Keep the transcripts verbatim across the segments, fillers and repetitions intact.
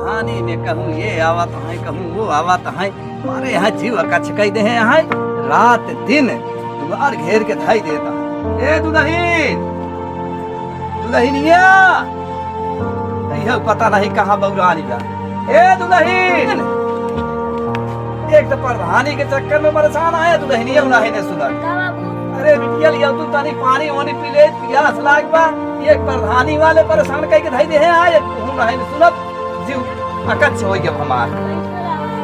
प्रधानी में कहूँ ये आवत हैं, कहूँ वो आवत हैं, मारे यहाँ जीव अकच्छ कइ देहे हैं। रात दिन दुआर घेर के धइ देत हैं। ए दुलहिन, दुलहिनिया, यह पता नहीं कहाँ बउरानी बा। ए दुलहिन, एक तो प्रधानी के चक्कर में परेशान आए, दुलहिनिया उलाहे ने सुना। का बाबू? अरे बिटिया, लिया तू तनी पानी वानी पी ले, पियास लाग बा। ये प्रधानी वाले परेशान कइ के धइ देहे हैं, आए तू उलाहे ने सुनत, जीव अकच्छ होइ गया हमार।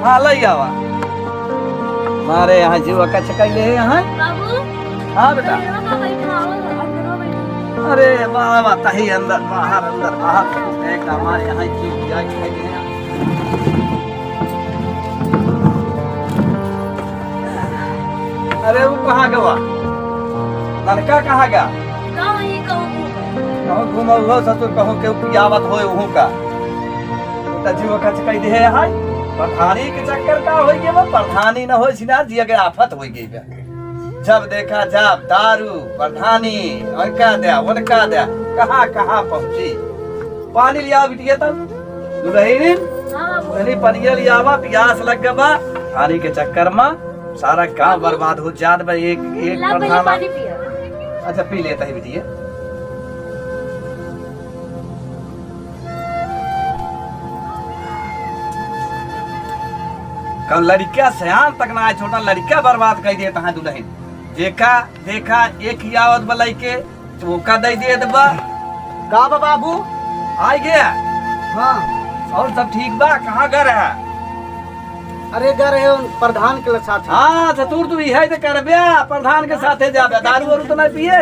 हाँ, लइ आवा। मारे यहाँ जीव अकच्छ कइ ले हैं यहाँ। बाबू, हाँ बेटा। अंदरवा का बैठा, आओ, अंदरवा बैठा। अरे बाबा, तही अंदर बाहर, अंदर बाहर, एक हमारे यहाँ की क्या किया गया। अरे वो कहाँ गवा? लड़का कहाँ गा? गाँव ही कहूँ घूमे। कहूँ घूमे हो ससुर, कहूँ केहू पियावत होए वहूँ का। तो जीव अकच्छ कइ देहे है। प्रधानी के चक्कर का होइ गया, वो प्रधानी न होइ सिनार जिया के आफत होइ गई बा। जब देखा जब दारू, प्रधानी, उनका द्या, उनका द्या, कहाँ, कहाँ पहुँची। पानी लिया बिटिया तब। दुलहिन, हाँ, बाबू। तनी पनिया लियावा, पियास लग गवा। पानी के चक्कर में सारा गाँव बर्बाद हो जात बा। एक, एक ला, पहिले प्रधान। पानी पिया। अच्छा, पी लेता है बिटिया। कौन लड़का सयान तक ना आए, छोटा लड़का बर्बाद कइ देत हैं दुलहिन। देखा, देखा, एक ही आवत बा लइके, तो ओका दइ देत बा। का बा बाबू? आइ गया? हाँ। और सब ठीक बा? कहाँ घर है? अरे घर है उन प्रधान के साथ। हाँ, ससुर तू इहे तो करबे, प्रधान के साथे जाबे, दारू वारू तो नहीं पिए?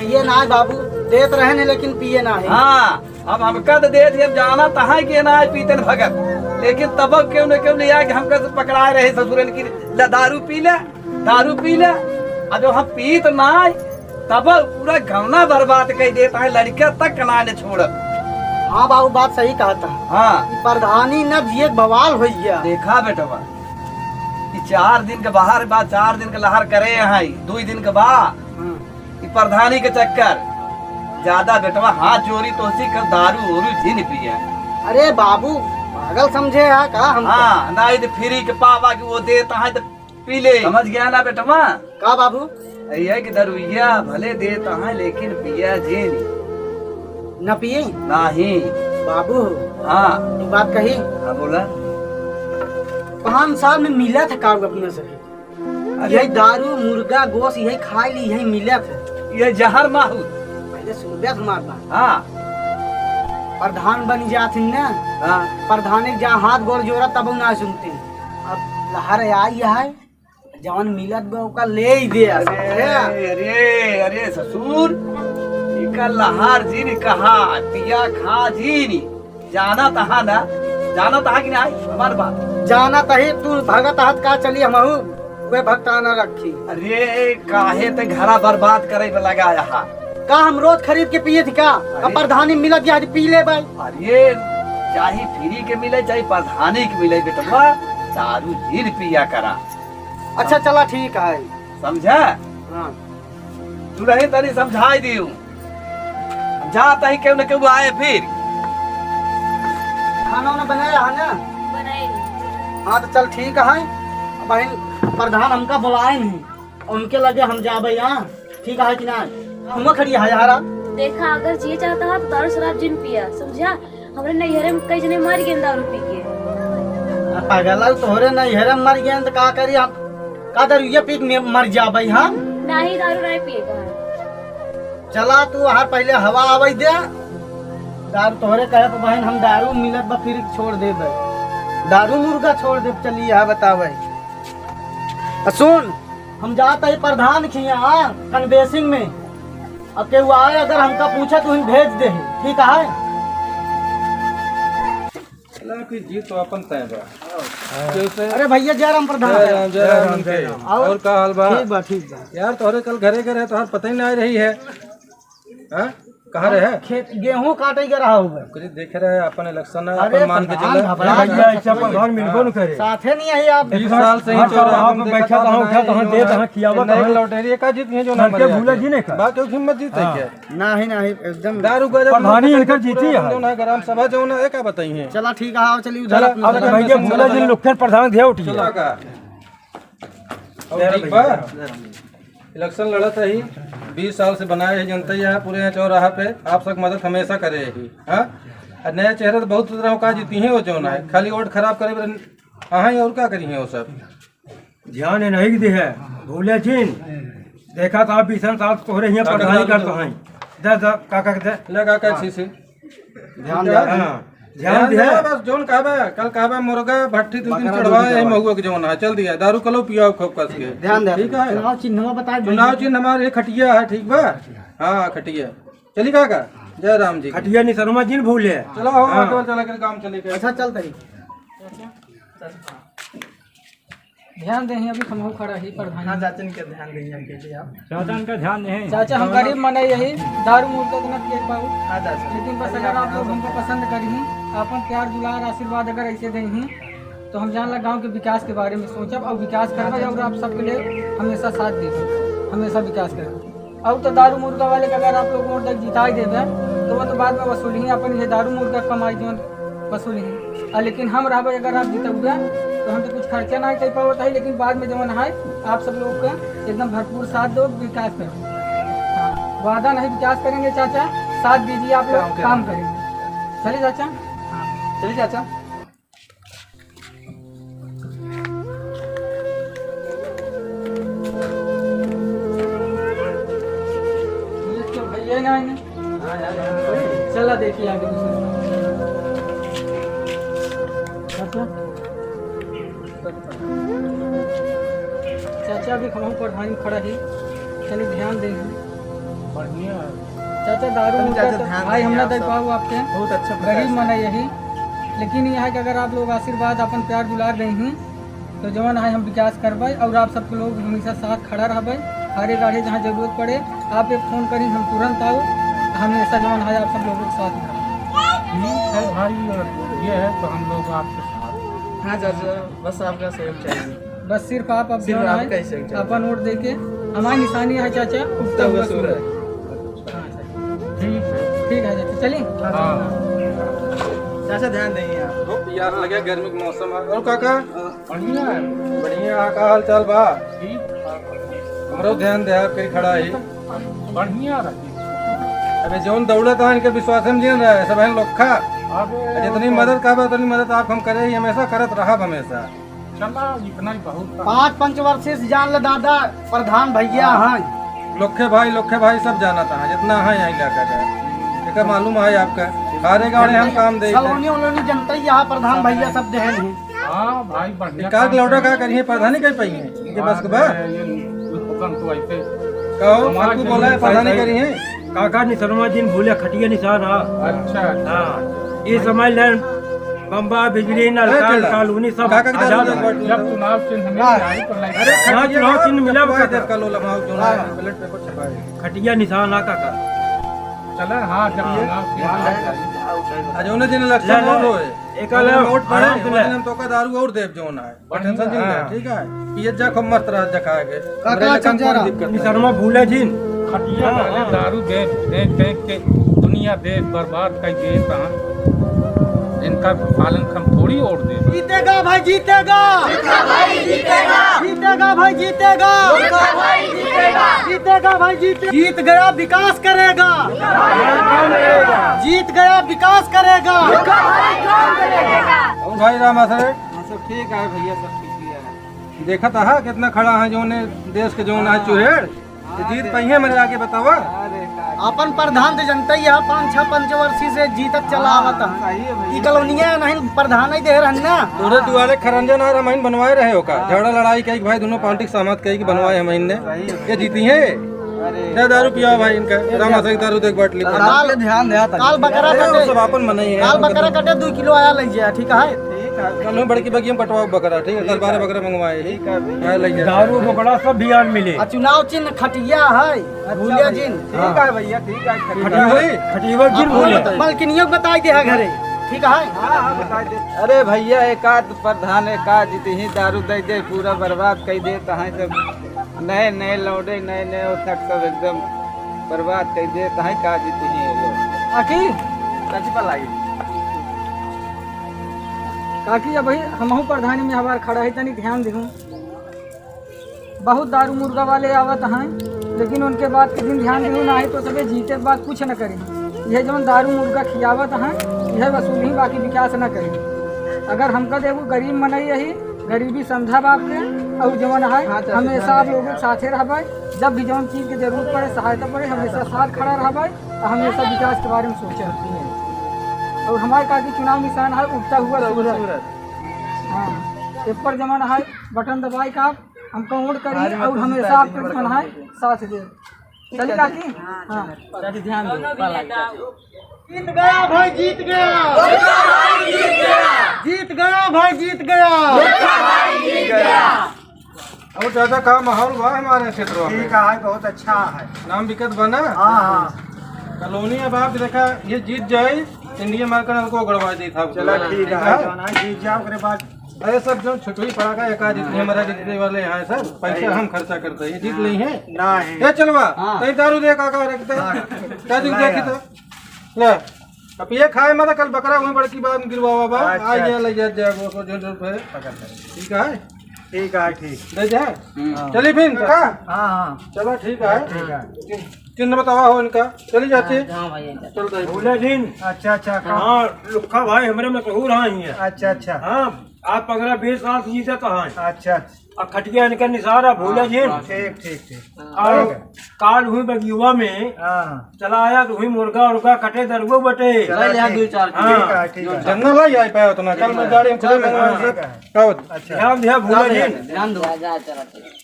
पिए ना है बाबू, देत रहे ने लेकिन पिए ना है। हाँ, अब हमका तो देत ही, हम जानत हैं कि ना पीतन भगत, लेकिन तब केहू न केहू ले आके हमका से पकड़ाए रहे ससुरन की, "ले दारू पी ले, दारू पी ले।" अब जब हम पीत ना, तब पूरा गौना बर्बाद कइ देत हैं, लड़का तक ना ने छोड़त। हाँ बाबू, बात सही कहत है। हाँ। ई प्रधानी न जिए बवाल होइ गया। देखा बेटवा, ई चार दिन के बाहर बा, चार दिन के लहर करे हैं, दुइ दिन के बा। हाँ। ई प्रधानी के चक्कर ज्यादा बेटवा, हाथ जोड़ी तोहसी कर दारू उरू जिन पिए। अरे बाबू, पागल समझे है का हम? हाँ, ना ई तो फ्री के पावा कि वो देत हैं तो पी ले। समझ गया ना बेटवा? का बाबू? यह कि दरुइया भले देत हैं लेकिन पिया जिन। न पिए? नहीं। बाबू। हाँ। एक बात कही। हाँ, बोला। पाँच साल में मिला था का अपने से? अरे। यही दारू, मुर्गा, गोश्त यही खाइ ली, यही मिलत है। ये जहर माहौल। पहिले सुनबे हमार बात। हाँ। प्रधान बनि जात ही ना। हाँ। प्रधान के जहाँ हाथ गोड़ जोड़ा तब ना सुनते। अब लहर आई है, जवन मिलत बा ओका ले ही दे। अरे, अरे, अरे ससुर, इका लहार जिन कहा, पिया खा जिन। जानत हा ना, जानत हा कि नाही हमार बात? जानत ही, तू भगत हाथ का चली हमहू, वे भगताना रखी। अरे, काहे ते घरा बर्बाद करे पे लगाया हा? का हम रोज खरीद के पिए थी का? अरे। अब प्रधानी मिलत गया, आज पी ले भाई। अरे, चाहे फ्री के मिले, चाहे प्रधानी के मिले, बेटवा, दारू जिन पिया करा। अच्छा, चला, ठीक है। समझा? हाँ। दुलही तनी समझाई दियो। जात ही केहू न केहू आए फिर। खाना वाना बनाया है ना? बनाए नहीं। हाँ, तो चल ठीक है। अब बहिन, प्रधान हमका बुलाए नहीं, उनके लगे हम जाबे यहाँ, ठीक है कि ना? हम खड़ी है यार। देखा, अगर जिए चाहता है तो दारू शराब जिन पिया, समझा? हमरे नैहरे में कई जने मर गए दारू पी के। आ, पागल, तोहरे नैहरे में मर गए तो का करी हम? का दारू ये पी के मे-, मर जाबे हम? नाही, दारू नाही पिए का है। चला तू हर पहले हवा आवे दे। दारू तोहरे कहे पे बहन हम दारू मिलत बा फिर छोड़ देबे। दारू मुर्गा छोड़ देब, चलिए यहाँ बतावे। आ सुन, हम जात ही प्रधान के यहाँ कन्वेसिंग में। अब केहू आए अगर हमका पूछे तो हम भेज दे, ठीक है? चला, कोई जीव तो अपन तय बा। हाँ। जैसे अरे भैया, जय राम प्रधान। जय राम, जय राम, जय राम। और का हाल बा? ठीक बा, ठीक बा। यार, तोहरे कल घरे गए रहे, तोहर पता ही ना रही है। हाँ? कहाँ रहे? खेत, गेहूं काटे के रहा होगा। कुछ देख रहे हैं, अपन इलेक्शन है, अरे अपन मान के प्रधान चले। घबरा ए भैया, ऐसा प्रधान मिलबो न करे। साथे नहीं आई आप। बीस साल से ही हर चोर साल आप हम देखा बैठा था, हम उठा था, हम दे था, खियावा था, नहीं हम लौटेरी का जीत नहीं जो घर नंबर के है भूला आके। जी नहीं का। बात हो हिम्मत जीत है हाँ। क्या? नहीं, नहीं, एकदम। दारू गजब प्रधानी इनकर जीती है। जो ना ग्राम सभा जो ना है, का बताई है? चला ठीक है, आओ चलिए उधर चला, अपनी अब तो उधर भैया में भूला जी संभाल। लोग फिर प्रधान दिया उठी है। चला का? और ठीक बा? इलेक्शन लड़त रही, बीस साल से बनाए है जनता यहाँ पूरे यहाँ चौराहा पे, आप सब मदद हमेशा करे ही, हाँ? और नया चेहरा तो बहुत तरह का जीती हैं वो जो ना है, खाली वोट खराब करे बरे, हाँ, और क्या करी हैं वो सब? ध्यान नहीं दे है, भूले जिन, देखा था बीसन साल तोहरे यहाँ का प्रधानी करता है। दे, दे, काका के दे। ले काका, हाँ। अच्छी से। ध्यान दे। हाँ, ध्यान ध्यान दे। दे, बस जोन कहबा, कल कहबा मुर्गा भट्टी दो दिन बकरा चढ़वा दो है, चढ़वा। महुआ के जोन है, चल दिया, दारू कलो पियाओ खूब कस के। ध्यान दे। ठीक है? चुनाव चिन्हवा बताए चुनाव भाई। चिन्ह हमारे ये खटिया है, ठीक बा? हाँ, खटिया। चली काका? जय राम जी। खटिया निसरमा जी न भूले। चलो, हो, हाँ। ऑटो चला के काम चले के। अच्छा, चलते ही। ध्यान देही, अभी हमहू खड़ा ही प्रधान। हाँ, चाचन के ध्यान देही, हम कहते हैं आप। चाचन का ध्यान देही। चाचा, हम गरीब मनई यही, दारू मुर्गा तो न पिए पाऊ। हाँ, चाचा। लेकिन बस अगर आप लोग हमको पसंद करी, आपन प्यार दुलार आशीर्वाद अगर ऐसे देही, तो हम जान ला गाँव के विकास के बारे में सोचब और विकास करब और आप सबके लिए हमेशा साथ देब, हमेशा विकास करब। और तो दारू मुर्गा वाले का अगर आप लोग वोट दे जिताई देबे, तो वो तो बाद में वसूली ही, अपन ये दारू मुर्गा कमाई जौन वसूली ही। आ, लेकिन हम रहबे, अगर आप जीतबे, तो हम तो कुछ खर्चा ना कर पावत है, लेकिन बाद में जौन है, आप सब लोग का एकदम भरपूर साथ दो, विकास करो। हाँ, वादा नहीं, विकास करेंगे चाचा, साथ दीजिए आप लोग, काम करेंगे। काम करेंगे। चलिए चाचा। हाँ, चलिए चाचा। ये तो भैया ना है ना। चला देखिए आगे दूसरा। चाचा। चाचा अभी हमहू प्रधान खड़ा ही, तनी ध्यान देही। बढ़िया। चाचा दारू तुम मुर्गा चाचा तो ध्यान भाई देही हम ना आप दे सब। पाऊ आपके। बहुत अच्छा प्रकार गरीब से। मना यही, लेकिन यह है कि अगर आप लोग आशीर्वाद अपन प्यार दुलार देही, तो जवन है हम विकास करबे और आप सबके लोग हमेशा साथ खड़ा रहबे। हरे गाढ़े जहाँ जरूरत पड़े, आप एक फोन करी, हम तुरंत आऊ, हमेशा जवन है आप सब लोगों के साथ रहबे। ठीक है भाई, अगर ये है तो हम लोग आपके साथ। हाँ चाचा, बस आपका सहयोग चाहिए। बस सिर्फ आप अब सिर्फ जवन आपका है, ही सहयोग चाहिए। अपन वोट देके, हमारी निशानी है चाचा, उगता उगता हुआ हुआ सूरज। सूरज। हाँ चाचा। ठीक है। ठीक है चाचा, चलिए। हाँ। चाचा ध्यान देही आप। यार लगे गर्मी के मौसम है। और काका? बढ़िया है। बढ़िया है, का हाल चाल बा? ठीक। हमरो ध्यान दे, आप कहीं खड़ा ही। बढ़िया रही। अबे जौन दौलत है, इनके विश्वास में जिन रहा है, सब है लोखा। अबे जितनी मदद का बा, उतनी मदद आप हम करे ही, हमेशा करत रहब हमेशा। चला, इतना ही बहुत था। पाँच पंचवर्षीय से जान ले दादा, प्रधान भैया हाँ। हैं। लोखे भाई, लोखे भाई सब जानत हैं, जितना है यहाँ इलाका का। एकर मालूम है आपका। हारे गाड़े हम काम दे सलोनी उलोनी जनता ही यहाँ प्रधान भैया सब देहन हैं। हाँ भाई, बढ़िया एकाध काम लौटा करे। का करिए, प्रधानी कर पाइए। ये बस के बा। ये लोगन तो ऐसे कहो, समाज आपको में बोला है, प्रधानी करिए। काका निसरमा जी ने भूले खटिया निशान, हाँ। अच्छा, अच्छा। हाँ, ये समय ले बम्बा, बिजली, नलका, ए, चला। कॉलोनी सब काका के आजाद दारू है। जब चुनाव चिन्ह मिल हाँ। जाए तो लाइक अरे, यहाँ खटिया चुनाव का चिन्ह मिला का हुआ का? देख का लोला भाव जो है, हाँ। बैलेट पेपर छपाए। खटिया निशान आ काका। चला, हाँ, जब हाँ। चुनाव चिन्ह आ जाए। आज उन्हें दिन इलेक्शन ले, ले। वोट होए। एक उन्हें ले, वोट पड़े, आराम से ले। उन्हें हम तो का दारू और देव जो ना है। बढ़िया। टेंशन जिन ले, हाँ। ठीक है? पियत जा, खूब मस्त रह जा खा के। काका, हमरे लखन अच्छा कौन जा। दिक्कत है? निसरमा भूले जिन। खटिया हाँ, वाले हाँ। दारू दे, दे, दे के दुनिया देश बर्बाद कर दे, कहाँ? इनका पालन हम थोड़ी ओढ़ दे। जीतेगा भाई, जीतेगा। जीतेगा भाई, जीतेगा। जीतेगा भाई, जीतेगा। जीतेगा भाई, जीतेगा। जीतेगा भाई, जीते-, जीत गया, विकास करेगा। जीत गया, विकास करेगा। और भाई राम आसरे? हाँ, सब ठीक है भैया, सब ठीक ही है। देखत आहा कितना खड़ा है जौन देश के जौन है हाँ। चुहेड़। हाँ, ये जीत देख। पाइए मेरे आगे बतावा। अरे का अपन प्रधान तो जनता ही है, पाँच छह पंचवर्षीय से जीतत चला हाँ, आवत है। सही है भैया। ई कॉलोनिया नहीं प्रधान ही दे रहन ना। तोरे दुआरे खरंजा ना रामायण बनवाए रहे हो का? हाँ। झगड़ा लड़ाई कई भाई दोनों पार्टी के सहमत कई के बनवाए हम इनने। सही है। ये जीती है। अरे। दे दारू पियाओ भाई इनका। राम आसरे दारू देख बाटली। काल ध्यान दे आता। काल बकरा अरे, वो कटे। सब अपन मनई है। काल बकरा कटे, दो किलो आया ले जाए, ठीक है? ठीक। कल हम बड़की बगिया में कटवाओ बकरा, ठीक है? कल बारह बकरा मंगवाए। ठीक है भैया। हाँ, लग जाए। दारू बकरा सब बिहान मिले। आ चुनाव चिन्ह खटिया है, अच्छा भूलिया भैया। जिन। ठीक है भैया, ठीक है, खरीदा। खटिया, खटिया जिन भूले। मलकिनियों को बताई दे है घरे, ठीक है? हाँ, हाँ, बताई दे। अरे भैया, एक आध प्रधान एक आध जीती ही दारू दे दे, पूरा बर्बाद कर दे, तो हैं सब नए नए लौंडे, नए नए उठक सब एकदम बर्बाद कर दे, तो हैं का जीती ही ये लोग। आखिर चाची पर लागी। काकी, अबही हमहू प्रधानी में हमार खड़ा है, तनी ध्यान दिहूँ। बहुत दारू मुर्गा वाले आवत हैं, लेकिन उनके बात के दिन ध्यान दिहूँ ना है तो सबे जीते के बाद कुछ न करी। ये जौन दारू मुर्गा खियावत हैं, यह वसूली, बाकी विकास न करी। अगर हमका देखो, गरीब मनई यही, गरीबी समझा बाप के, और जौन है, हाँ, चाची, हमेशा ध्यान आप लोगों के साथे रहबे। जब भी जौन चीज के जरूरत पड़े, सहायता पड़े, हमेशा साथ खड़ा रहबे, और हमेशा विकास के बारे में सोचे। और हमारे काकी चुनाव निशान है उगता हुआ उगता हुआ सूरज। सूरज। हाँ, पेपर जमा है, बटन दबाए का आप हमका वोट करी अरे, और मतलब हमेशा दादी आपके बड़का मन है साथ दे। ठीक चलिए है। काकी? हाँ। चाची ध्यान दो, पाला चाची। जीत गया भाई, जीत गया। जीत गया भाई, जीत गया। और चाचा का माहौल बा हमारे क्षेत्र में? ठीक है, बहुत अच्छा है। नाम बिकत बा ना? हाँ, हाँ। कॉलोनी अब आप देखा, ये जीत जाए, इंडिया मार्केट हमको गड़बड़ा दी था। चला ठीक है, हाँ? जीत जाओ, ओकरे बाद अरे सब जो छुटवी पड़ा का एक आध जितने हमारा जितने वाले यहाँ है सर, पैसा हम खर्चा करते हैं, जीत नहीं है। नहीं। ये चलवा, हाँ। कहीं दारू दे काका रखते हैं। हाँ। क्या दिख देखी तो? ले, अब ये खाए मत, कल बकरा हुए बड़की बात गिरवावा बा, अच्छा, आ गया अच्छा। ले जा, जा, वो, वो, जो, जो, जो, पकड़, पकड़। ठीक है? ठीक है, ठीक। दे दे। हम्म। हाँ। चलिए फिर, काका? हाँ, हाँ। चलो, ठीक है। ठीक है। चिन्ह बतावा हो इनका। चली जाती। हाँ, हाँ भाई, इनका। चल दे। भूले दिन। अच्छा, अच्छा, कहाँ? हाँ, लुक्खा भाई हमरे मशहूर हाँ ही है। अच्छा, अच्छा। हाँ, आप पन्द्रह बीस साल से जीते तो हैं। अच्छा, अच्छा। अब खटिया इनका निसारा भूले हाँ, दिन। हाँ। ठीक, ठीक, ठीक। और ठीक है। काल हुई बगियुआ में हाँ। चला आया तो हुई मुर्गा उर्गा कटे दरुआ बटे। चला भाई, यहाँ ठीक। दो चार हाँ। ठीक है, ठीक है। जंगल है, यहाँ पे उतना, कल मैं गाड़ी में चले चल, मंगवा ठीक है। का होत? अच्छा। ध्यान दिया, भूला ध्यान जी। दिया, ध्यान दो। जा, जा, चला, चला।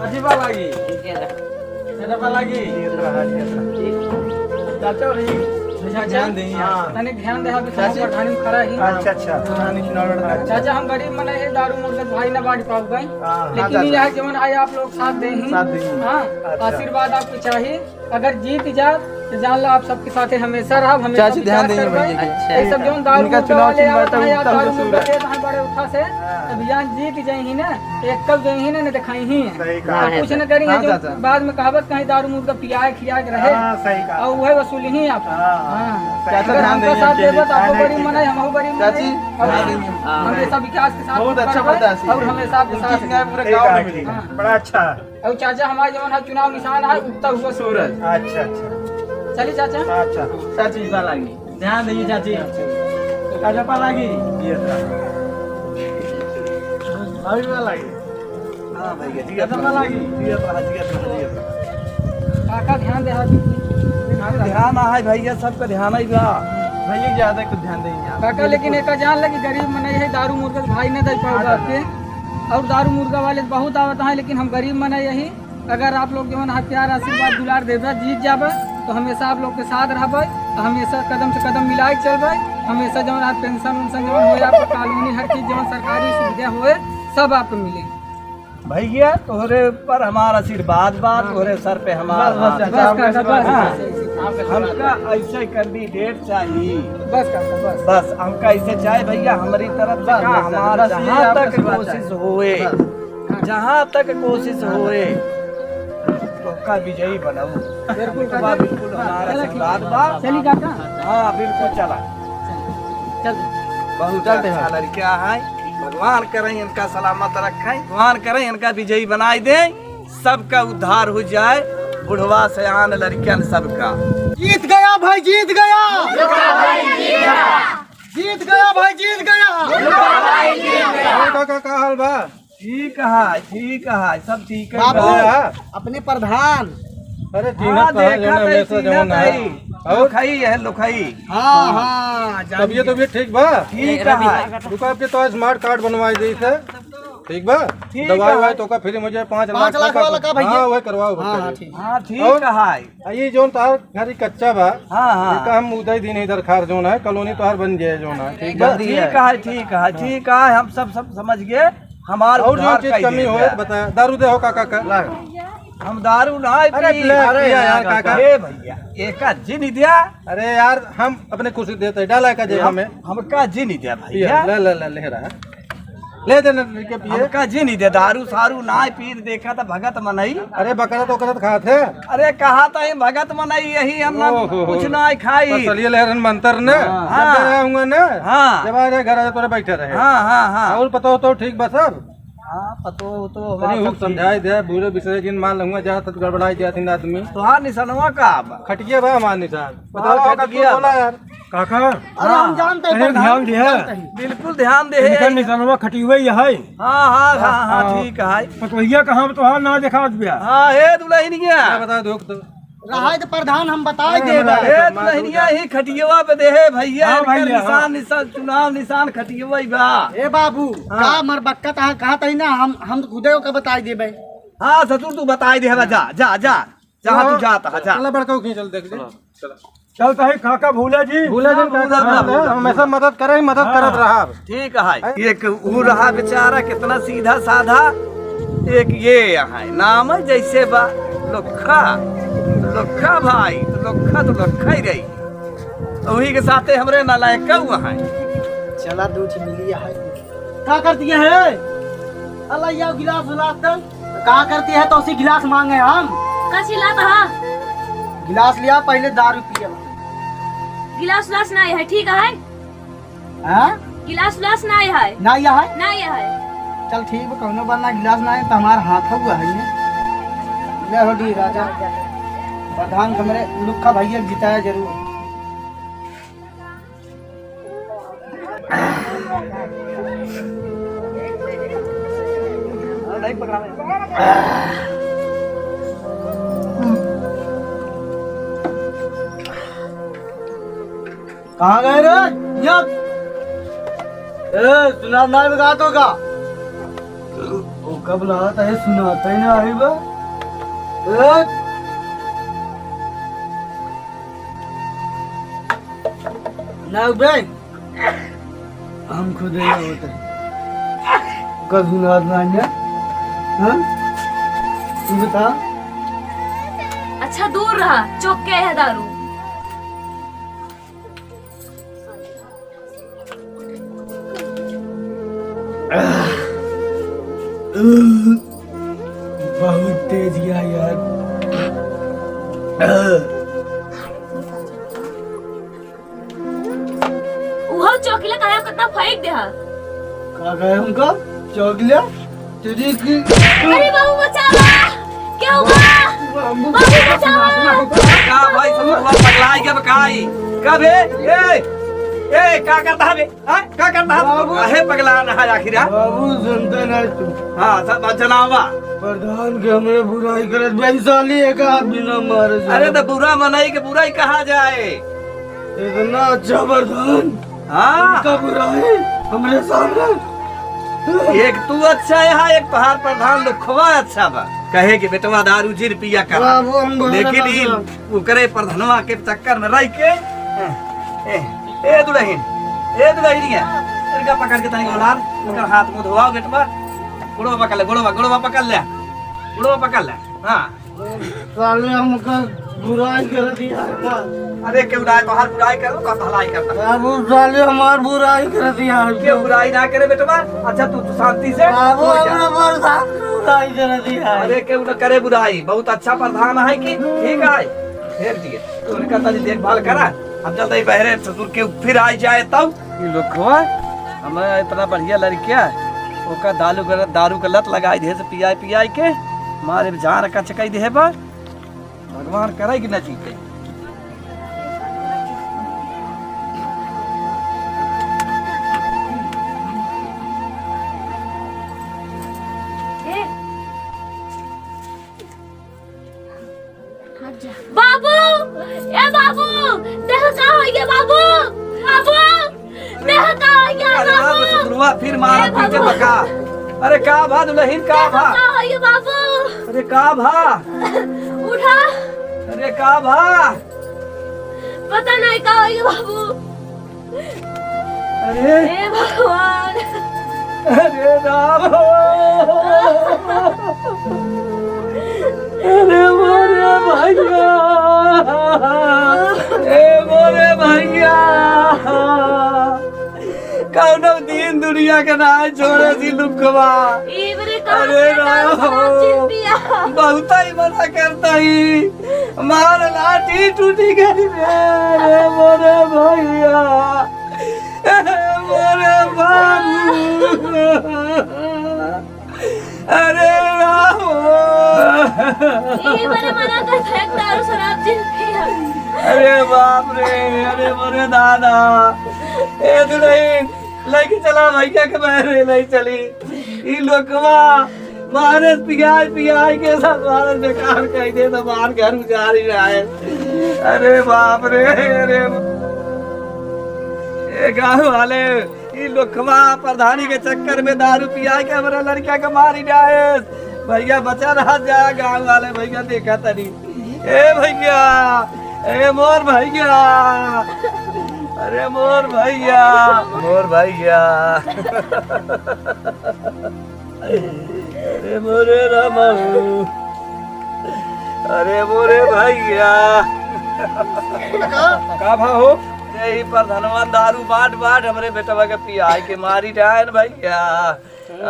अजीबा लागी। इनके रख। अजीबा लागी। चाचा रही। भैया ध्यान देंगे। हाँ। तनिक ध्यान दे, अभी चाची। प्रधानी में खड़ा ही। अच्छा, अच्छा। प्रधानी चुनाव लड़ता है। चाचा, हम गरीब मनई है, दारू मुर्गा भाई ना बांट पाउबे। हाँ, हाँ, लेकिन चाचा। यह जवन आए, आप लोग साथ दे ही। साथ दे ही। हाँ, अच्छा। आशीर्वाद आपके चाहिए। अगर जीत जात, तो जान लो आप सबके साथे हमेशा रहब, हमेशा चाची ध्यान विकास देंगे करबे। भैया के। अच्छा। ये सब जौन दारू इनका मुर्गा चुनाव वाले चिन्ह आवत रहता है, है, या उत्तम दारू सूरज। मुर्गा देत है बड़े उठा से, हाँ। अब यहाँ जीत जाए ही ना, एक कब जाए ही ना, न दिखाई ही है। सही कहा। आप कुछ न करी हाँ, जो चाचा। बाद में कहावत कहीं दारू मुर्गा पियाए खियाए के रहे। हाँ, सही कहा। और वह वसूली ही आप। हाँ, हाँ। सही। चाचा अगर ध्यान हमका देंगे साथ इनके देबे लिए। तो आपको नहीं, बड़ी ठीक है। मनाई, हमहू बड़ी चाची, मनाई। और ध्यान देंगे। हाँ। हमेशा विकास के साथ बहुत अच्छा करबे बर्दाश्त है। और हमेशा आपके इनकी साथ जगह पूरे ठीक गाँव है, में ठीक है। हाँ। बड़ा अच्छा है। और चाचा हमारे जवन है चुनाव निशान है उगता हुआ सूरज। सूरज। अच्छा, अच्छा। चलिए चाचा। अच्छा। चाची, पा लागी। ध्यान दीजिए चाची। चाचा, पा लागी। ये था। भाभी, पा लागी। हाँ भैया, जी, चाचा, पा लागी। ये था, जी, था, जी, था। काका ध्यान दे, हाँ। ध्यान है भैया, सबका ध्यान है बा। भैया ज्यादा कुछ ध्यान देंगे आप। काका, लेकिन एक जान लगी, गरीब मनई है, दारू मुर्गा भाई न दे पाओगे आपके। और दारू मुर्गा वाले बहुत आवत हैं, लेकिन हम गरीब मनई यही। अगर आप लोग जवन है प्यार, आशीर्वाद, दुलार देबे, जीत जाबे, तो हमेशा आप लोग के साथ रहबे, तो हमेशा कदम से कदम मिलाए के चलबे, हमेशा जवन है पेंशन उंशन जवन होए, आपको कॉलोनी, हर चीज जवन सरकारी सुविधा होए, सब आपको मिले। भैया, तोहरे पर हमारा आशीर्वाद बा, हाँ। तोहरे सर पे हमारा बस, बस, हाथ। बस, बस, बस, बस। हाँ। हमका ऐसे कैंडिडेट चाहिए। बस, बस, बस। बस, हमका ऐसे चाहे भैया, हमारी तरफ से बस, का बस, हमारा बस, ये जहाँ आपका तक आशीर्वाद कोशिश चाहिए। होए, बस। जहाँ तक कोशिश होए, तोहका विजयी बनाऊ। बिल्कुल, बिल्कुल, बिल्कुल, हमारा चला, आशीर्वाद बा। चली काका? हाँ, बिल्कुल चला। चल। बहुत चलते अच्छा हैं। लड़का है, भगवान करें इनका सलामत रखें, भगवान करें इनका विजयी बनाई दें, सबका उद्धार हो जाए, बुढ़वा सयान लड़कन सबका। जीत गया भाई, जीत गया। जीत गया भाई, जीत गया। और काका, का हाल बा? ठीक है, ठीक है, सब ठीक है। बाबू, भले है। अपने प्रधान। अरे, हाँ, जीनत तो है, देखा जौन है, नहीं, वैसा जौन जीनत है। है। और? लुखई है, लुखई। हाँ, हाँ, जान तबियत, गया। तबियत ठीक बा? ठीक है। रुको, आपके तो smart card बनवाए दी थे। ठीक बा? ठीक दवाई बा। वाई तो का फ्री में हो जाए, पाँच पाँच लाख लाख का वाला का भैया? हाँ, वही करवाओ, हाँ, भैया। हाँ, ठीक। हाँ, ठीक और है। आ, ये जोन तार घर ही कच्चा बा, हाँ, हाँ। ये का हम उदय दिन इधर खार जोन है, कॉलोनी तोहार बन जाए जोन है, ठीक बा? जल्दी ठीक है। है, ठीक है, ठीक है, हम सब, सब समझ गए। हमार और जो उधार चीज कई कमी दे हो, दे। बता, दारू दे हो काका का? हम दारू ना अरे, पी। ले, अरे पिया यार, यार, काका। ए भैया, एका जिन दिया। अरे यार, हम अपने खुशी देते, डाला का जेब हम, में। हमका जिन दिया पिया, भैया। ले, ले, ले, ले रहा। ले दे ना लड़के पिए। हमका जिन दिया, दारू सारू ना पी, देखा त भगत मनई। अरे बकरा तो करत खात है। अरे कहा त ही भगत मनई, यही हम ना ओहो। कुछ ना खाई। पसलिए ले रहन मंतर ने। हाँ। जब गया हुआ ने। हाँ। जब आ जाए घर आ जाए, तोरे बैठे रहे। हाँ, हाँ, हाँ। और पता हो तो ठीक बा सब। हाँ, पतो हो तो तनी हमार हुक सब समझाई दे, बूढ़े बिसरे जिन मान लहुआ जा, तब गड़बड़ाई जात हिन आदमी। तोहार निशानवा का बा? खटिया बा हमार निशान। बताओ, हाँ, काका, तू खटिया बोला बा। यार। काका, अरे, हम हाँ। जानते हैं, अरे, प्रधान, ध्यान दिया। जानते हैं। बिल्कुल ध्यान दे। इनका निशानवा खटिया ही है। हाँ, हाँ, हाँ, हाँ, हाँ। ठीक है। पतोहिया कहाँ बा? तोहार ना देखात बिया। हाँ, हे दुल्हनिया। क्या बता दो तो। रहा है तो प्रधान, हम बताए अरे, देबा। हमारे ए, तो मार दुल्हनिया दो। ही खटियवा पे दे है भैया, हाँ, इनकर भैया, निशान, हाँ। निशान, चुनाव निशान खटियवा ही बा। ए बाबू, हाँ। का मर बक्का तहाँ कहा तही ना, हम, हम तो खुदे ओके बताई देबे। हाँ, ससुर, तू बताई दे हवा, जा, जा, जा, जहाँ तू हाँ। जात है, जा। चला बड़का खींचल देख ले। चला, चला। चल तही काका भूला जी। भूला जी, ना, काका भूला, भूला, भूला। हमेशा मदद करे, मदद हाँ। करत रहा। ठीक है। हैं? एक ऊ रहा बेचारा, कितना सीधा साधा, एक ये यहाँ है, नाम है जैसे बा लोखा, लोखा भाई, तो लोखा तो लोखा ही रही। वही के साथे हमरे नालायक का हुआ है। चला, दो ठे मिली है। का करती है? अल्लाह, या गिलास उलास दे। का करती है तो उसी गिलास मांगे हम। का चिल्लात हा? गिलास लिया, पहले दारू पिए। गिलास उलास ना है, ठीक है? हाँ? गिलास उलास ना है। ना यह है? ना यह है। चल ठीक बा, कौनो बात ना, गिलास ना है तो हमार हाथ हुआ है ये। ले हो डी राजा, प्रधान हमरे लुक्खा भैया जिताया जरूर। कहाँ गए रे? या। ए, सुनात नाहीं बा का तोका? ओ, कब लगा था, ये सुनात ही नाहीं बा। ए? ना बे, हम खुद ही होते। कब सुनात नाहीं है? हाँ? तू बता। अच्छा, दूर रहा, चौक के है दारू। बहुत तेज गया यार। उहो चौकिला काहे कितना फेंक दे हा? का कहे हमका? चौकिला? तेरी की अरे बाबू, बचावा! क्या हुआ? बाबू, बाबू, बचावा! का भाई, सब हुआ पगला गया बकाई? का बे? ए, ए, का करता है बे? हाँ? का करता है? बाबू। काहे पगला ना है आखिर, हाँ? बाबू, जनता ना तू। हाँ, सब जनावा। प्रधान के हमरे बुराई करत, वैशाली एक आदमी ना मारे अरे, जाए। तो बुरा मनई के बुराई कहा जाए? इतना अच्छा प्रधान, हाँ। इनका बुराई हमरे सामने। एक तू अच्छा है, हाँ, एक तोहार प्रधान लुखवा अच्छा बा। कहे कि बेटवा दारू जिन पिया कर। बाबू, हम बहुत लेकिन अच्छा इन ओकरे प्रधनवा के चक्कर में रह के, ए, ए, ए दुलहिन, ए दुलहिनिया, इनका पकड़ के तनी उलार, ओकर हाथ मुंह धोवाओ बेटवा, गोड़वा पकड़ ले, गोड़वा, गोड़वा पकड़ ले, गोड़वा पकड़ ले, हाँ। साले हमका बुराई कर दिया है। अरे केहू ना तोहार बुराई करो, का भलाई करता? बाबू, साले हमार बुराई कर दिया है। केहू बुराई ना करे बेटवा, अच्छा तू, तू शांति से बाबू, सो जा। हमरे पर साथ बुराई कर दिया है। अरे केहू ना करे बुराई, बहुत अच्छा प्रधान है कि ठीक है, भेज दिए। तू उनका तनी देखभाल करा, हम चलते ही बहरे ससुर के फिर आ जाए तब। ई लोग खोआ, हमारा इतना बढ़िया लड़किया, ओका दारू का, दारू का लत लगाई दे से पियाई पियाई के, मारे जान का चकाई दे बा। भगवान करे कि न जीते। ए, बाबू, ए बाबू, देख का हो गया बाबू, बाबू, देख का हो गया अरे बाबू। बाबू, ससुरवा फिर मारा ए पीटे बाबू। बका। अरे का भा दुलहिन, का भा? का होइगे बाबू? अरे का भा? उठा। अरे का भा? पता नहीं का होइगे बाबू। अरे। हे भगवान। अरे राम। अरे मोरे भैया। ए मोरे भैया। कौनो दिन दुनिया के नाहीं छोड़े सी लुकवा। ई बरे का अरे राम। शराब जिन पिया। बहुत ही मना करता ही। मार लाठी टूटी गई रे, रे मोरे भैया, रे मोरे बाबू। अरे राम। ई बरे मना कर फेंक दारू शराब जिन पिया। अरे बाप रे, अरे मोरे दादा। ए दुलहिन, लइके चला भैया के बहरे लइ चली। ई लोकवा मारे पियाई पियाई के सब मारे बेकार कइ दे, तो मार घर उजारी रहा है। अरे बाप रे, अरे ए गाँव वाले, ई लोकवा प्रधानी के चक्कर में दारू पियाई के हमरा लड़का के मारी जाए। भैया बचा रहा जा, गाँव वाले भैया देखा तनी। ए भैया, ए मोर भैया, अरे मोर भैया, मोर भैया। अरे मोरे रामऊ, अरे मोरे भैया। का भा हो? यही प्रधानवा दारू बाँट बाँट हमरे बेटवा के पियाई के मारी डायन भैया।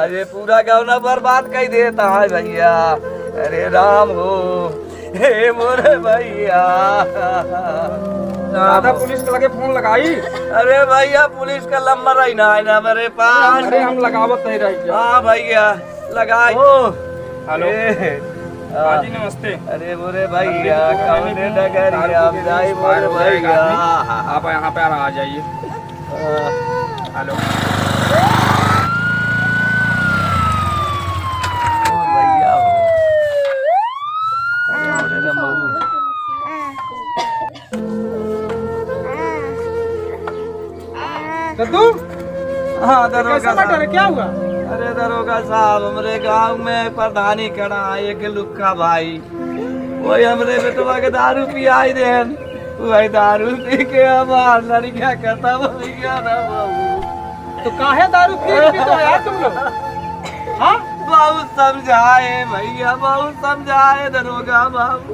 अरे पूरा गौना बर्बाद कइ देता है भैया। अरे राम हो, हे मोरे भैया। दादा, पुलिस के लगे फोन लगाई। अरे भैया, पुलिस का नंबर है ना, है ना मेरे पास। अरे हम लगावत नहीं रही। हाँ भैया, लगाई। ओ, हेलो। ए, हाँ जी, नमस्ते। अरे मोरे भैया, अरे, कौन है डगरिया? आप जाई मोरे भैया। आप यहाँ पे आ जाइए। हेलो। ओ भैया हो। अरे रे बाबू। तो तू? हाँ, दरोगा साहब। क्या हुआ? अरे दरोगा साहब, हमरे गाँव में प्रधानी खड़ा है, एक लुक्खा भाई। वही हमरे बेटवा के दारू पियाई देन। वही दारू पी के हमार लड़का खतम होइ गया ना बाबू। तो काहे दारू पी, पी तो यार तुम लोग? हाँ? बहुत समझाए भैया, बहुत समझाए दरोगा बाबू।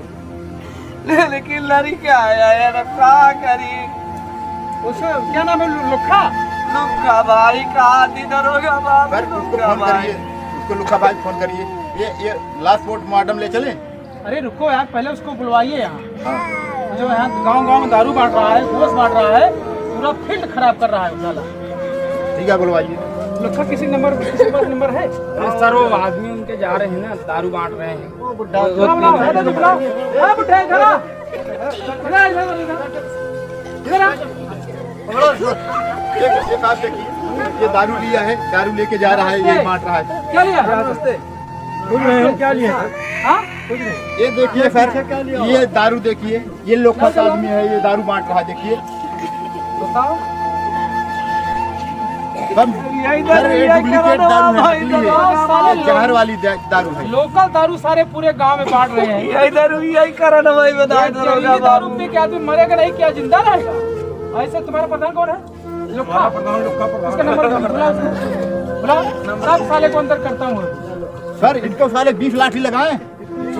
ले-, लेकिन लड़का आया यार, अब का करी? उस, क्या नाम है, लु-, लुक्खा? लुक्खा भाई, कहा थी दरोगा बाबू, सर, उसको लुक्खा फोन भाई। करिए, उसको लुक्खा भाई फोन करिए। ये, ये लास्ट पोस्टमार्टम ले चलें? अरे रुको यार, पहले उसको बुलवाइए यहाँ। हाँ। जो यहाँ गाँव गाँव में दारू बाँट रहा है, गोश बाँट रहा है, पूरा फील्ड खराब कर रहा है वो साला। ठीक है, बुलवाइए। लुक्खा किसी नंबर, किसी के पास नंबर है? अरे सर, वो आदमी उनके जा रहे हैं ना, दारू बाँट रहे हैं। वो बुढ़ा। बुलाओ, बुलाओ, बुलाओ, बुलाओ। ए, बुढ़ा, इधर आ। इधर आ, इधर आ, इधर आ। इधर आ। एक, एक बात देखिए, ये दारू लिया है, दारू लेके जा रहा है, ये बाँट रहा है। क्या लिया? नमस्ते। कुछ नहीं, हम क्या लिए? हाँ? कुछ नहीं। ये देखिए सर, क्या लिया? ये दारू देखिए, ये लोखस आदमी है, ये दारू बाँट रहा है, देखिए। बताओ। सब, यही सर, दारू, ये यही डुप्लीकेट करा दारू है, भाई, नकली है। बताओ, साले ये जहर वाली दा-, दारू है। लोकल दारू सारे पूरे गांव में बांट रहे हैं। यही दारू, यही कारण है भाई, बताओ, ये दरोगा जहरीली दारू बाबू। पी के आदमी मरेगा नहीं, क्या जिंदा रहेगा? ऐसे तुम्हारा प्रधान कौन है? लुक्खा। प्रधान, लुक्खा प्रधान। उसका नंबर दो, बुलाओ उसको। बुलाओ, सब साले को अंदर करता हूँ। सर, इनको साले बीस लाठी लगाएं।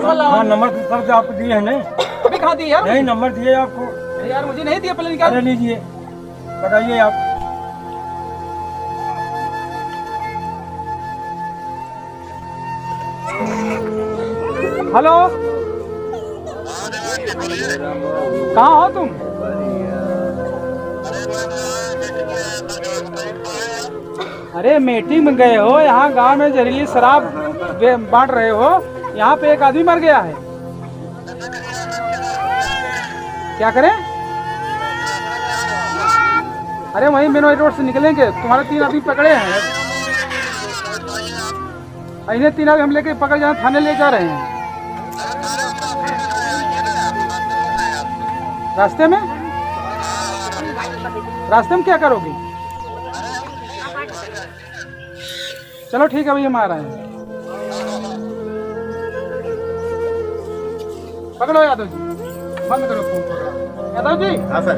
हाँ, नंबर तो सर जो आपको दिए हैं, नहीं? अभी कहाँ दिए यार? नहीं, नंबर दिए आपको। अरे यार, मुझे नहीं दिए, पहले निकाल। अरे लीजिए, बताइए आप। हेलो, कहाँ हो तुम? अरे मीटिंग में गए हो, यहाँ गांव में जहरीली शराब बे-, बांट रहे हो, यहाँ पे एक आदमी मर गया है। क्या करें? अरे वहीं मेन रोड से निकलेंगे, तुम्हारे तीन आदमी पकड़े हैं। इन्हें तीन आदमी हम लेके पकड़ जाए, थाने ले जा रहे हैं। रास्ते में? रास्ते में क्या करोगे? चलो ठीक है भैया, हम आ रहे हैं। पकड़ो यादव जी, बंद करो फोन, पकड़ो। यादव जी, हाँ सर।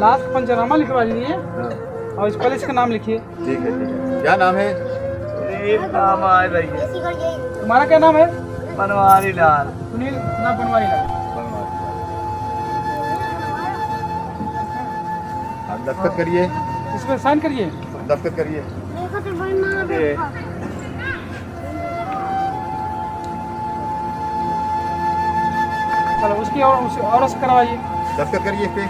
लाश का पंचनामा लिखवा लीजिए। हाँ। और इस पर इसका नाम लिखिए। ठीक है, ठीक है। क्या नाम है? एक नाम है भैया। तुम्हारा क्या नाम है? बनवारी लाल। सुनील, नाम बनवारी लाल। बनवारी लाल। आप दस्तखत करिए। इसमें साइन करिए। दस्तखत करिए। देखो तो भाई, माँ ये। देखो। चलो, उसकी और, उस औरत से करवाइए। दस्तखत करिए इस पे।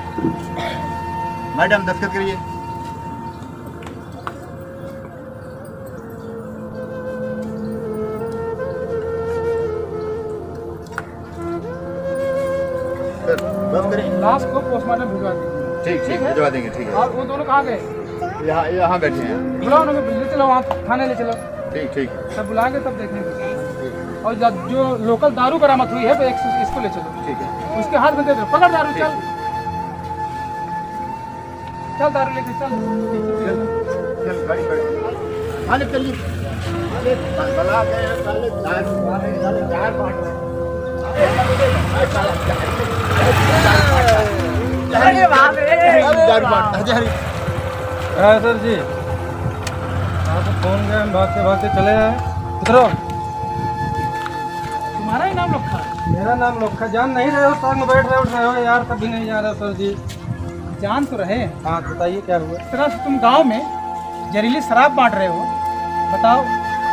मैडम, दस्तखत करिए। सर, बंद करें। लाश को पोस्टमार्टम भिजवा दीजिए। ठीक, ठीक, ठीक है? भिजवा देंगे, ठीक है। और वो दोनों कहाँ गए? यहाँ, यहाँ बैठे हैं। बुलाओ उन्हें, ले चलो वहाँ थाने, ले चलो। ठीक, ठीक। तब बुलाएंगे, तब देखेंगे। ठीक। और जब जो लोकल दारू बरामद हुई है, तो एक, इसको ले चलो। ठीक है। उसके हाथ में दे दो, पकड़ दारू, ठीक। चल। चल दारू लेके चल। चल, चल, गाड़ी, गाड़ी। साले चलिए। साले बला गए हैं, साले दारू वाले, साले टायर फाड़ रहे हैं। अरे बाप रे। दारू फाड़, अरे हरी। हाँ सर जी, यहाँ से फोन गया, हम भागते भागते चले आए। उतरो। तुम्हारा ही नाम लोखा है? मेरा नाम लोखा। जान नहीं रहे हो, साथ में बैठ रहे उठ रहे हो यार, तब भी नहीं जान रहे हो सर जी। जान तो रहे। हाँ, बताइए क्या हुआ? इस तरह से तुम गांव में जहरीली शराब बांट रहे हो, बताओ।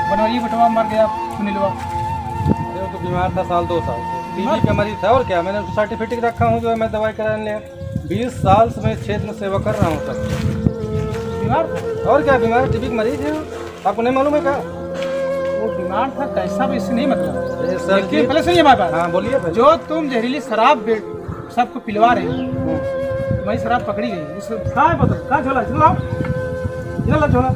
बनवारी बटवा मर गया सुनीलवा। अरे, वो तो बीमार था साल दो साल से, बीमार? टीबी का मरीज था। और क्या, मैंने उसको सर्टिफिकेट रखा हूँ जो मैं दवाई कराने ले। बीस साल से मैं इस क्षेत्र में सेवा कर रहा हूँ सर। बीमार था? और क्या, बीमार, टीबी का मरीज है वो। आपको नहीं मालूम है क्या? वो बीमार था, कैसा भी, इससे नहीं मतलब। अरे सर लेकिन जी। पहले सुनिए हमारी बात। हाँ, बोलिए पहले। जो तुम जहरीली शराब बे-, सबको पिलवा रहे हो, हम्म। तुम्हारी शराब पकड़ी गई। उस कहाँ है बोतल? कहाँ झोला? झोला लाओ। झोला, झोला।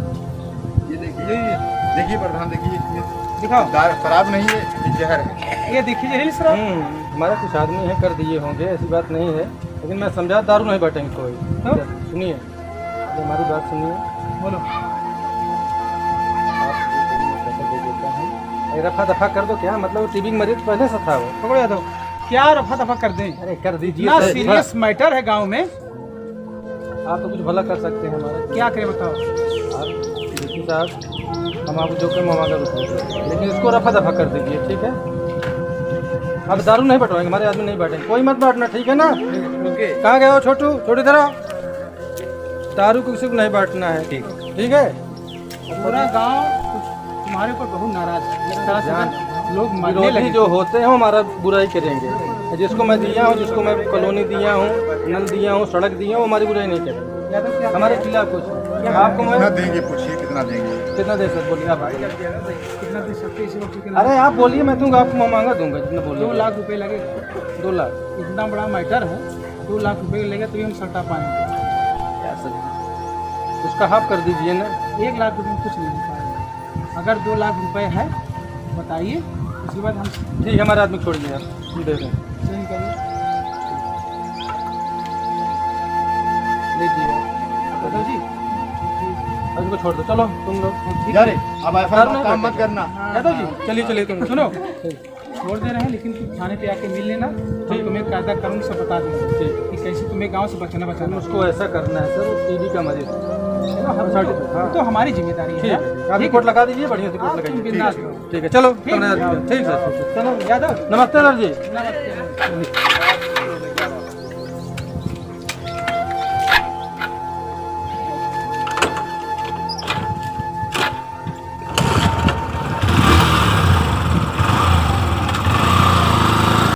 ये देखिए, ये, ये। देखिए प्रधान, देखिए, ये दिखाओ। दारू, शराब नहीं है, ये जहर है। ये देखिए, जहरीली शराब। हम्म, हमारे कुछ आदमी हैं, कर दिए होंगे, ऐसी बात नहीं है, लेकिन मैं समझा, दारू नहीं बांटेंगे कोई। तो? सुनिए, ये हमारी बात सुनिए। बोलो। आप पैसा दे देता हूँ। अरे रफा दफा कर दो, क्या मतलब, टीबी का मरीज पहले से था वो। पकड़ो यादव, क्या रफा दफा कर दें? अरे कर दीजिए इतना सर। सीरियस मैटर है गांव में। आप तो कुछ भला कर सकते हैं हमारा। क्या करें बताओ? आप डीसी साहब, हम आपको जो कहें हम आगे रुकेंगे, लेकिन इसको रफा दफा कर दीजिए, ठीक है? अब दारू नहीं बंटवाएंगे, हमारे आदमी नहीं बांटेंगे, कोई मत बांटना, ठीक है ना? ओके। कहाँ गए हो छोटू? छोटू इधर आओ। दारू को किसी को नहीं बांटना है। ठीक। ठीक है? पूरा गांव तुम्हारे ऊपर बहुत नाराज है। इस तरह से जान, अगर लोग मरने विरोधी लगे जो होते हैं, वो हमारा बुराई करेंगे। जिसको मैं दिया हूँ, जिसको मैं कॉलोनी दिया हूँ, नल दिया हूँ, सड़क दिया हूँ, वो हमारी बुराई नहीं करेंगे। यादव क्या हमारे खिलाफ कुछ। क्या आपको मैं कितना देंगे, पूछिए, कितना देंगे? कितना दे सर, बोलिए आप। कितना दे सकते हैं इसी वक्त? कितना? अरे आप बोलिए, मैं दूंगा, आपको मैं महंगा दूंगा, जितना बोलिए। दो लाख रुपए लगेगा। दो लाख? इतना बड़ा मैटर है, दो लाख रुपए लगेगा, तभी हम सट्टा पाएंगे। क्या सर, उसका हाफ कर दीजिए ना। एक लाख रुपए में कुछ नहीं हो पाएगा। अगर दो लाख रुपए है, बताइए, उसके बाद हम ठीक है, हमारे आदमी छोड़ दीजिए आप, हम दे देंगे। सही करिए। लीजिए। दादा जी, अब इनको छोड़ दो, चलो तुम लोग। ठीक जा है। रे, अब ऐसा सर, काम मत करना। हाँ, यादव जी, हाँ। चलिए, चलिए तुम। सुनो, छोड़ दे रहे हैं, लेकिन तुम थाने पे आके मिल लेना, हम ठीक। तुम्हें कायदा कानून से बता देंगे ठीक। कि कैसे तुम्हें गांव से बचाना, बचाना। उसको ऐसा करना है सर, वो टीबी का मरीज है। चलो, हम अच्छा, तो, ठीक है, हाँ। तो हमारी जिम्मेदारी है ठीक यार। है, आप ठीक है। रिपोर्ट लगा दीजिए, बढ़िया से रिपोर्ट आप लगाइए। तुम बिंदास ठीक है। रहो। ठीक है, चलो, ठीक। तुमने ठीक सर। चलो, यादव। नमस्ते सर जी। नमस्ते।